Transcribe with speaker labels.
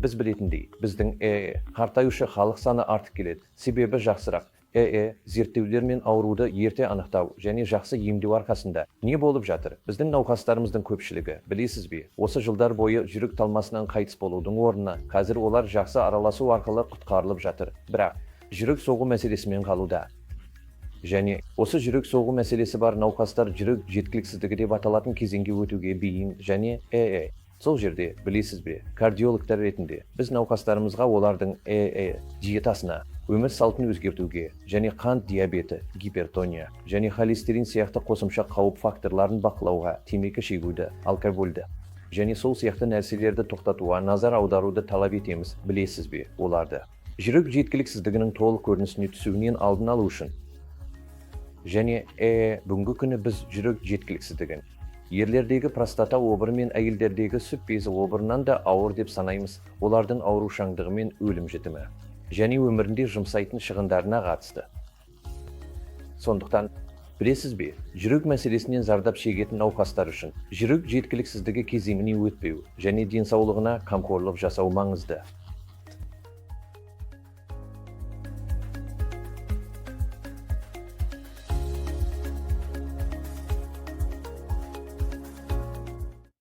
Speaker 1: Біз білетіндей, біздің қартаюшы халық саны артып келеді. Себебі жақсырақ зерттеулер мен ауруды ерте анықтау және жақсы емдеу арқасында не болып жатыр? Біздің науқастарымыздың көпшілігі, білесіз бе, осы жылдар бойы жүрек талмасынан қайтыс болудың орнына қазір олар жақсы араласу арқылы құтқарылып жатыр. Бірақ жүрек соғу мәселесімен қалуда. Және осы жүрек соғу мәселесі бар науқастар жүрек жеткіліксіздігі деп аталатын кезеңге өтуге бейім және сол жерде, білесіз бе, кардиологтар ретінде біз науқастарымызға олардың диетасына, өмір салтын өзгертуге және қант диабеті, гипертония және холестерин сияқты қосымша қауіп факторларын бақылауға, темекі шегуді, алкогольді және сол сияқты нәрселерді тоқтатуға назар аударуды талап етеміз, білесіз бе, оларды жүрек жеткіліксіздігінің толық көрінісіне түсуінен алдын алу үшін. Және бүгінгі күні біз жүрек жеткіліксіздігін ерлердегі простата обыры мен әйелдердегі сүт безі обырынан да ауыр деп санаймыз, олардың аурушаңдығы мен өлім жітімі және өмірінде жұмсайтын шығындарына қатысты. Сондықтан, білесіз бе, жүрек мәселесінен зардап шегетін науқастар үшін жүрек жеткіліксіздігі кезеңіне өтпеу және денсаулығына қамқорлық жасау маңызды.